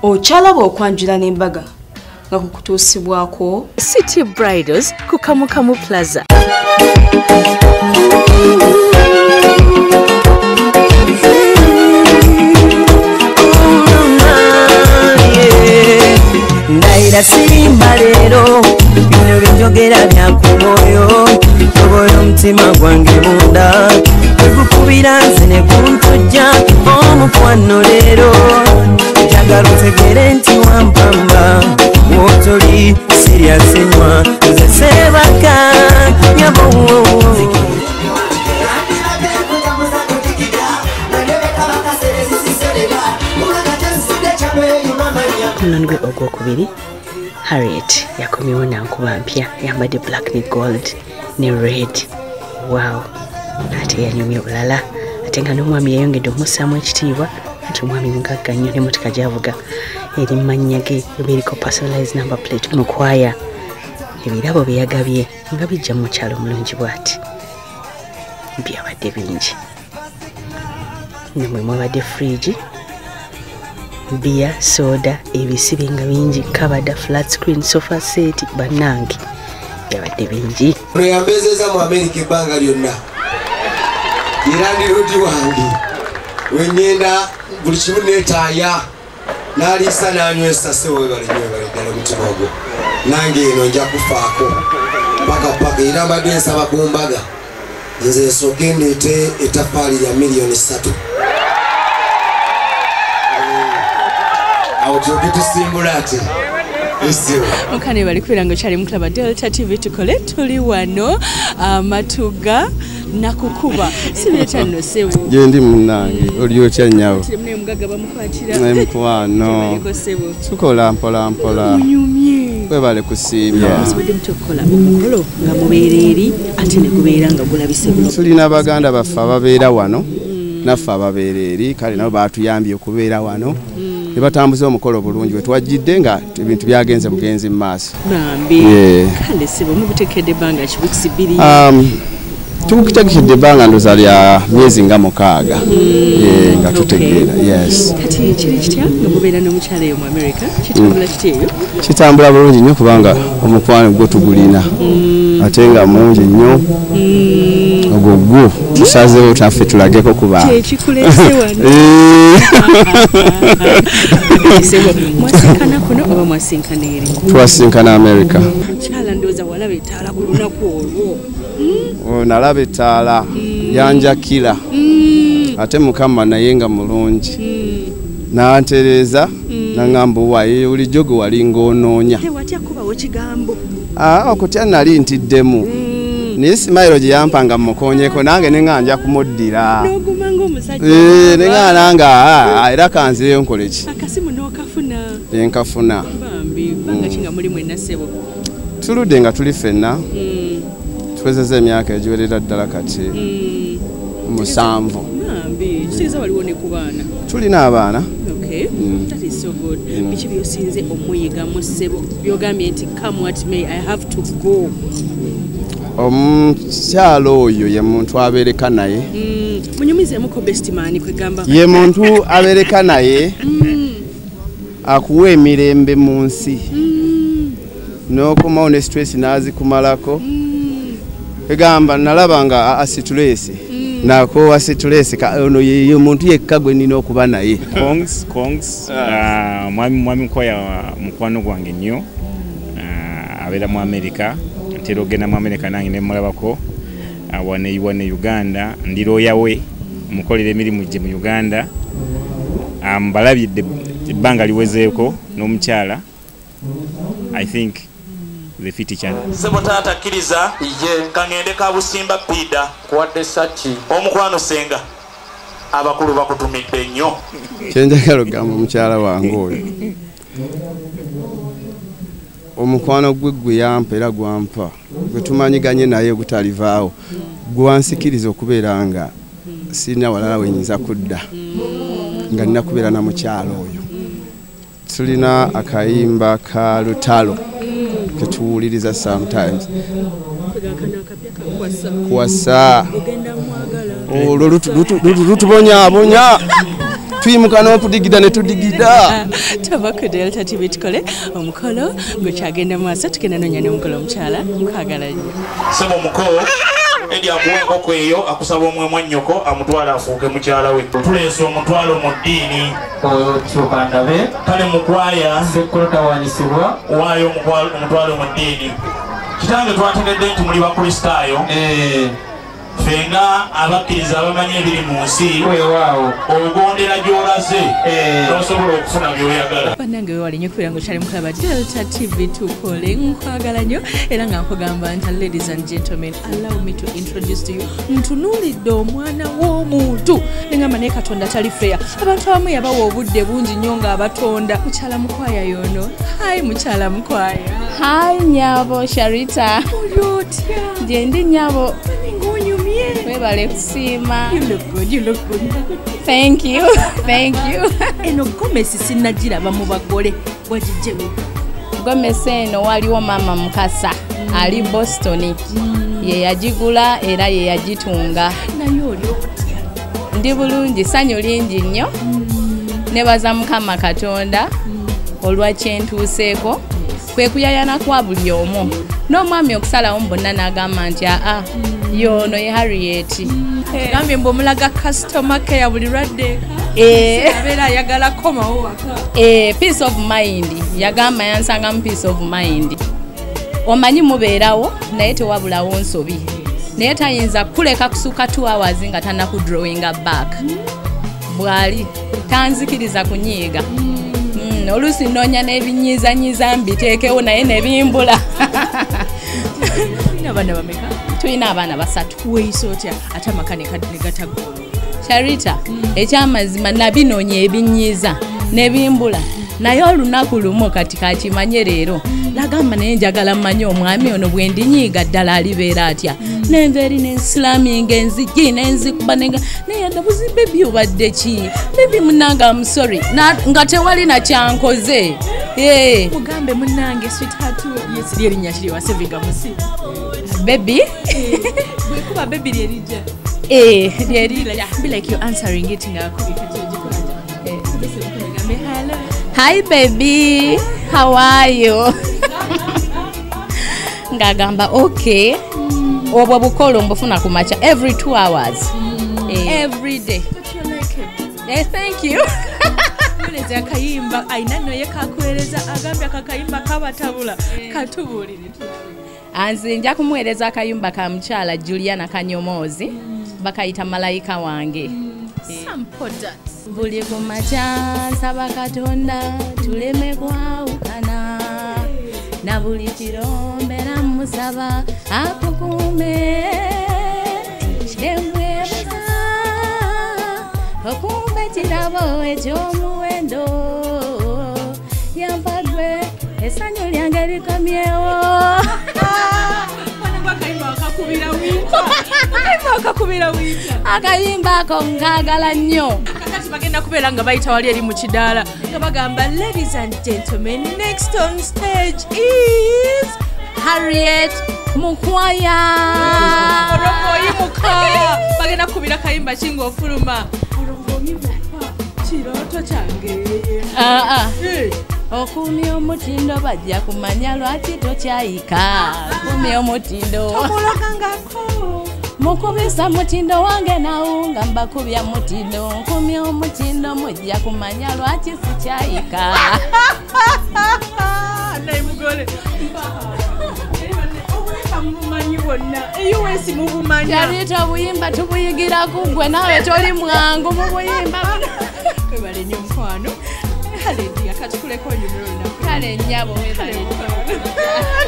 Okyalaba okwanjula n'embaga nga kukutuusibwako City Bridals ku Kamukamu Plaza. Ndaira sirimba leero, bino byenjogera bya ku mwoyo, tobola omutima gwange munda, tegukubira nze ne guntujja omukwano leero, njagala otegere nti wampamba, w'otoli sirya sinywa, nze seebaka nyabo. Omulundi gwe ogwokubiri Harriet yakomyewo nankuba mpya, yambadde black ne gold ne red. Wow, ate yanyumye bulala, ate nga n'omwami yayongedde omussaamu ekitiibwa nti omwami mugagga nnyo n'emmotoka gy'avuga eri mu mannya ge eriko personalized number plate. Mukwaya ebirabo bye yagabye nga bijja mu mukyalo omulungi bw'ati byabadde bingi, namwe mwabadde fridge, bia, soda, ebisibe nga bingi, kabada, flat screen, sofa set, bannange byabadde bingi. Ono yambeezezza mu Amerika ebbanga lyonna, era ndi lodi wange weŋŋenda buli kimu neetaaya, n'aliisa n'anywesa. Ssebo webale nnyo, webale ddala omutima ogwo, nange eno nja kufaako paka paka. Era mbadde nsaba ku mbaga nze nsooke ndeete ettaffaali lya 3 million, awo tulyoke tusimbula ate esiwo. Mukane bali kubeera nga okyali mukulaba Delta TV, tukole tuli wano Matuga nakukuba sibireeta nno ssebo. Gyendi munnange, oli otya nnyabo? Tiri mugagga bamukwatira. Mukwano. Tebaliko ssebo. Tukola mpola mpola. Munyumye. Webale kusiima. Musobodde mutya okukola omukolo nga mubeera eri ate ne gubeera nga gulabise bulungi? Tulina baganda baffe ababeera wano, naffe ababeera eri, kale nabo batuyambye okubeera wano ne batambuza omukolo bulungi. We twajjidde nga ebintu byagenze bugenzi mu maaso. Bambi. Yeah. Kale ssebo, mugutekedde ebbanga ki, weeks 2? Tukutegekedde ebbanga ndowooza lya myezi nga 6. Yeah, nga tutegeera, yes. Kati kiri kitya nga mubeera n'omukyala eyo mu America? Kitambula kitya eyo? Kitambula bulungi nnyo kubanga omukwano gwo tugulina ate nga mungi nnyo, ogwo gwo tusazeewo naffe tulageko ku bantu. Kyekikuleese wano. Ssebo, mwasinkana kuno oba mwasinkana eri? Twasinkana America. Mukyala ndowooza walaba ettaala ku lunaku olwo. Oh, nalaba ettaala yanjakira, ate Mukama naye nga mulungi nantereeza naŋŋamba, "Owaye bulijjo gwe wali ng'onoonya." Tewatya kubawo kigambo? Ah, okutya nali ntiddemu, naye smile gye yampa nga mmukoonyeko nange ne nga nja kumuddira. N'oguma ng'omusajja. Eh, ne nga nange era kanzireyo nkole ki. Akasimu n'okafuna. Nenkafuna. Bambi, bbanga ki nga muli mwenna ssebo? Tuludde nga tuli ffenna, tuwezezza emyaka egiwerera ddala kati 7. Bambi, kitegeeza waliwo ne ku baana? Tulina abaana. Okay, that is so good. Biki byosinze omuyigamu ssebo byogambye nti come what may, I have to go? Omukyalo oyo ye muntu abeereka naye. Munyumizeemuko best man kwegamba. Ye muntu abeereka naye akuwa emirembe mu nsi, n'okomawo ne stress n'azikumalako. Egamba nalaba nga stress nakoowa stress, ono ye muntu yekka gwe nina okuba naye. Congs, congs. Mwami Mukwaya mukwano gwange nnyo. Abeera mu America, ntera okugenda mu America nange ne mulabako. Wane Uganda ndi lawyer we, mukolera emirimu gye mu Uganda. Mbalabidde ebbanga liwezeeko n'omukyala. I think they fit each other. Sebo taata kkiriza kaŋŋende ka busimba piida. Kuwadde saki. Omukwano senga abakulu bakutumidde nnyo. Kyenjagala okugamba omukyala wange oyo, omukwano gwe gwe yampa era gwampa gwe tumanyiganye naye ogutalivaawo, gwansikiriza okubeera nga sirina walala wenyinza kudda nga nina kubeera na mukyala oyo. Tulina akayimba ka lutalo ketuwuliriza sometimes. Kuwasa olwo lutubonyaabonya. Tuyimuka n'okudigida ne tudigida. Tova ku Delta TV tukole omukolo gukyagenda mu maaso, tugenda noonya n'omukolo omukyala nkwagala nnyo. Sebo mukolo Edi akuwa enkoko eyo akusaba omwe mwannyoko amutwale afuuke mukyala we. Tuleese omutwalo mu ddiini. Oyo kyuka ndabe. Kale mukwaya. Ssekkulo tawanyisibwa. Waayo omutwalo mu ddiini. Kitange twategedde nti muli Bakristaayo. Ffe nga abakkiriza abamanyi ebiri mu nsi, ogondera gy'olaze n'osobola okufuna by'oyagala. Bannange weewale nnyo okubeera ng'okyali mukulaba Delta TV tukole, nkwagala nnyo era nga nkugamba nti ladies and gentlemen, allow me to introduce to you ntunuulidde omwana w'omuntu ne ngamba naye Katonda tali fair. Abantu abamu yabawa obudde bungi nnyo ng'abatonda. Mukyala Mukwaya y'ono. Hi mukyala Mukwaya. Hi nnyabo Sharita. Oli otya? Gye ndi nnyabo. Webale kusiima. You look good, you look good. Thank you, thank you. Eno gomesi sinnagiraba mu bagole, wagijje? Gomesi eno waliwo maama Mukasa ali Boston. Ye yagigula era ye yagitunga. Naye oli otya? Ndi bulungi, ssanyu lingi nnyo. Nebaza Mukama Katonda olwa kye ntuuseeko. Kwe kuyayana kwa buli omu. N'omwami okusalawo bonna n'agamba nti aa yono ye Harriet. Gambye mbu omulaga customer care buli lwadde eka. Abeera ayagala komawo waka. Peace of mind. Yagamba yansangamu peace of mind. Omanyi mubeerawo naye tewabulawo nsobi. Naye tayinza kuleka kusuka 2 hours nga tannakudrawinga back. Bw'ali tanzikiriza kunyiiga. Oluusi nnoonya n'ebinyiizanyiiza mbiteekewo naye ne bimbula. Tulina abaana bameka? Tulina abaana 3. Weeyisa otya ate amaka ne gataggwa? Sharita, ekyamazima nabinoonya ebinyiiza ne bimbula. Naye olunaku lumu kati kakimanye leero. Nagamba naye njagala mmanye omwami ono bwe ndinyiiga ddala alibeera atya. Nenva eri nensilaminga enzigi nenzikuba naye ndabuzi bebi obadde ki? Bebi munnange I'm sorry. Nga tewali na kyankoze. Mugambe munnange sweetheart, yes lye erinnya kiri wasevinga musi. Baby? Bwekuba baby lye lijja. Lye lijja. Be like you're answering it nga akubika kyogikola. Hi baby, how are you? Ngagamba okay. Obwo bukolo mbufuna kumacha every 2 hours. Every day. But you like it. Thank you. Mweleze akayimba ayina nno ye kakuweereza agambye akakayimba kabatabula katubuulire. Anze nja kumuweereza akayimba ka mukyala Juliana Kanyomozi bakayita Malayika Wange. Buli kumakya nsaba Katonda tuleme kwawukana, na buli kiro mbeera musaba akukuume kyemwebaza okumpa ekirabo eky'omuwendo yampa gwe essanyu lyange likomyewo. Akayimba ako nkaagala nnyo. Kakati bagenda kubeera nga bayita wali eri mu kidaala nga bagamba ladies and gentlemen, next on stage is Harriet Mukwaya. Olwokoyimuka bagenda kukubira kayimba ki ng'ofuluma? Olwokoyimuka kirooto kyange. Okumya omutindo bajja kumanya lwaki tokyayika. Okumya omutindo tomulogangako. Mukubisa mutindo wange nawunga mbakubya mutindo. Nkumya omutindo mujja kumanya lwaki sikyayika. Naye mugole obuyimba mubumanyi bwonna, US mubumanya. Kyaliita obuyimba tubuyigira ku ggwe naawe toli mwangu mu buyimba buno. Webale nnyo mukwano. Kale ddi akatukuleko onyumira olunaku. Kale nnyabo webale.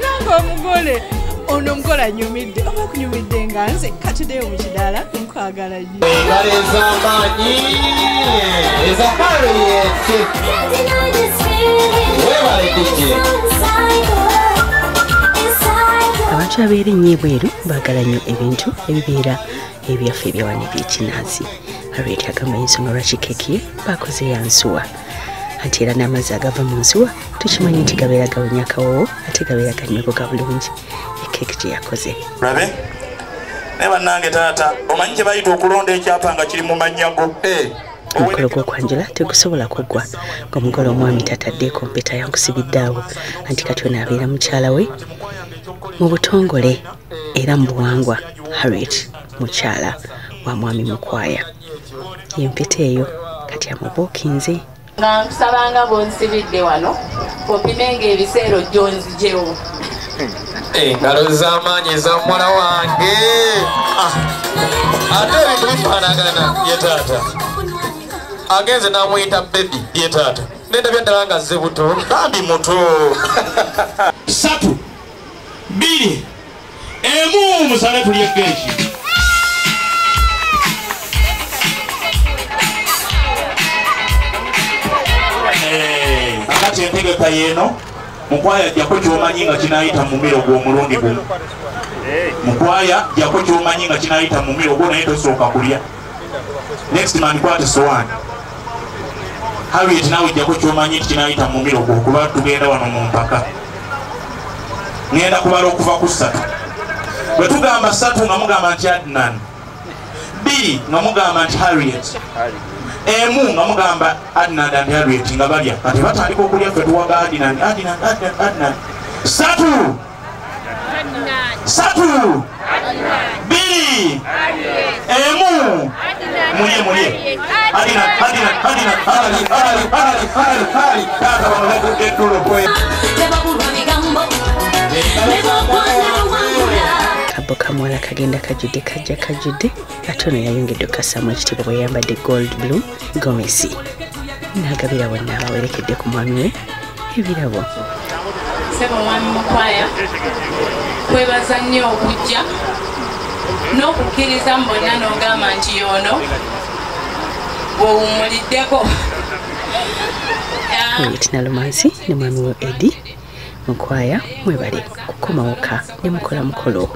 Nange omugole ono omugole anyumidde oba okunyumidde nga nze katuddeyo mu kidaala nkwagala nnyo. Engalo ez'amaanyi eza Harriet. Webale DJ. Abantu abeera ennyo ebweru baagala nnyo ebintu ebibeera ebyaffe ebyawano eby'ekinansi. Harriet agamba ensonga lwaki keeki ye bakoze ya nsuwa. Anti era n'amazzi agava mu nsuwa tukimanyi nti gabeera gawonya akawoowo ate gabeera ganyogoga bulungi. Ekeeki gye yakoze. Labe naye bannange taata omanyi kye bayita okulonda ekyapa nga kiri mu mannya go. Omukolo gw'okwanjula tegusobola kuggwa ng'omugole omwami tataddeeko mpeta yankusibidde awo, anti kati ono abeera mukyala we mu butongole era mu buwangwa. Harriet mukyala wa mwami Mukwaya, empeta eyo kati amubuukinze. Nga nkusabanga bw'onsibidde wano opimenga ebiseera ojjonzijewo. Engalo z'amaanyi eza muwala wange, ate ebintu bifaanagana. Ye taata agenze n'amuyita bebi. Ye taata nendabya ddala nga azze buto, bambi muto. 3, 2, 1, musale tulye keeki. Akati entegeka yeeno, Mukwaya jjako ky'omanyi nga kinaayita mu mumiro gw'omulundi gumu. Mukwaya jjako ky'omanyi nga kinaayita mu mumiro gwo, naye tosooka kulya. Next man kwata essowaani. Harriet naawe jjako ky'omanyi nti kinaayita mu mumiro gwo, kuba tugenda wano mu mpaka. Ngenda kubala okuva ku 3. Bwe tugamba 3 nga mugamba nti Adnan, 2 nga mugamba nti Harriet, 1 nga mugamba Adnan and Harriet nga balya. Kati batandika okulya, ffe tuwaga Adnan, Adnan, Adnan, Adnan. 3, 3, 2, 1, mulye mulye. Adnan, Adnan, Adnan, Adnan, Adnan, Adnan, Adnan, Adnan. Taata bano bagudde eddulo. Kabbo kamuwala kagenda kajjudde, kajja kajjudde, ate ono yayongedde okukassaamu ekitiibwa bwe yayambadde gold blue gomesi n'agabira bonna abawerekedde ku mwami we ebirabo. Ssebo mwami Mukwaya, kwebaza nnyo okujja n'okukkiriza mu bonna n'ogamba nti y'ono bw'owummuliddeko. Harriet Nalumansi ne mwami we Eddie Mukwaya mwebale kukomawoka ne mukola mukolo.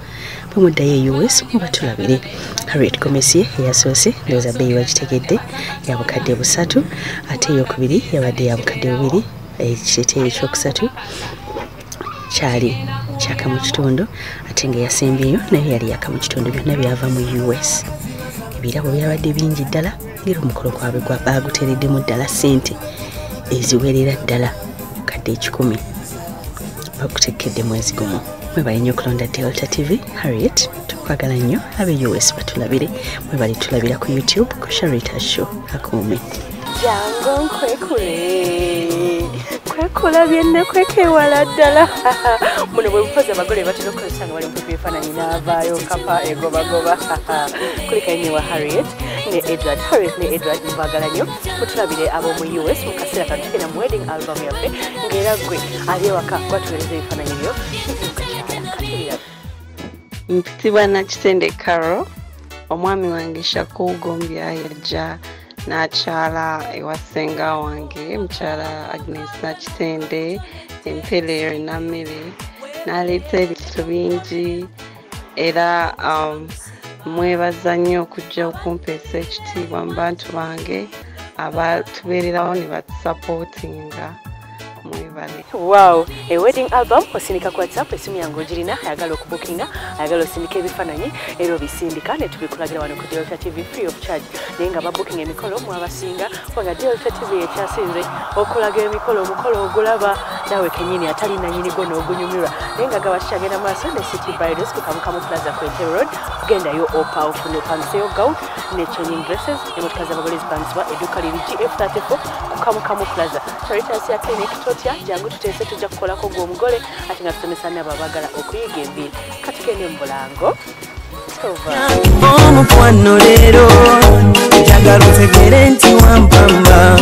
Bwe muddayo e US mubatulabire. Harriet Gomesi eyasoose ndowooza bbeeyi wagitegedde ya bukadde 3, ate eyokubiri yabadde ya bukadde 2, ekiteeteeyi ekyokusatu kyali kyaka mu kitundu, ate nga eyasembyeyo nayo yali yaka mu kitundu. Byonna byava mu US. Ebirabo byabadde bingi ddala, ng'era omukolo gwabwe baaguteereddemu ddala ssente eziwerera ddala bukadde 100 bagutekedde mwezi gumu. Mwebale nnyo okulonda Delta TV. Harriet tukwagala nnyo, abe US batulabire. Mwebale tulabira ku YouTube ku Sharita Show. Akuume. Jangu nkwekule, kwekula byenne kwekewala ddala. Muno bwe bukozi abagole batera okukozesa nga bali mu kukuba ebifaananyi n'avaayo kapa egobagoba. Kulikayo nnyo wa Harriet ne Edward. Harriet ne Edward mbaagala nnyo, mutulabire ab'omu US mu kaseera kano tugenda mu wedding album yaffe, ng'era ggwe ali ewaka gwatuweereza ebifaananyi byo. Mpitibwa Nakisende Carol, omwami wange Shakur Gombya yajja n'akyala ewa ssenga wange mukyala Agnes Nakisende empereero nammere, n'aleeta ebintu bingi era mwebaza nnyo okujja okumpeesa ekitiibwa mu bantu bange abatubeererawo ne batusapootinga. Mwebale. Wow, a wedding album osindika ku WhatsApp, esimu yange ogirina, ayagala okubukinga, ayagala osindika ebifaananyi era obisindika ne tubikulagira wano ku Delta TV free of charge. Naye nga babukinga emikolo mwabasinga, kubanga Delta TV ekyasinze okulaga emikolo, omukolo ogulaba naawe kennyini atali nannyini gwo n'ogunyumirwa. Naye nga gabakyagenda maaso ne City Bridals ku Kamukamu Plaza ku Entebbe Road, gendayo opa ofune opangiseyo gown ne changing dresses, emmotoka z'abagole zipangisibwa, edduuka liri GF34 ku Kamukamu Plaza. Charitas ya Clinic totya, jangu tuteese, tujja kukolako gw'omugole ate nga tusomesa n'abo abaagala okuyiga enviiri. Katugende mu bulango. Omukwano leero njagala otegere nti wampamba,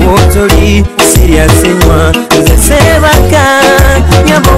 wotoli sirya sinywa nze seebaka nyabo.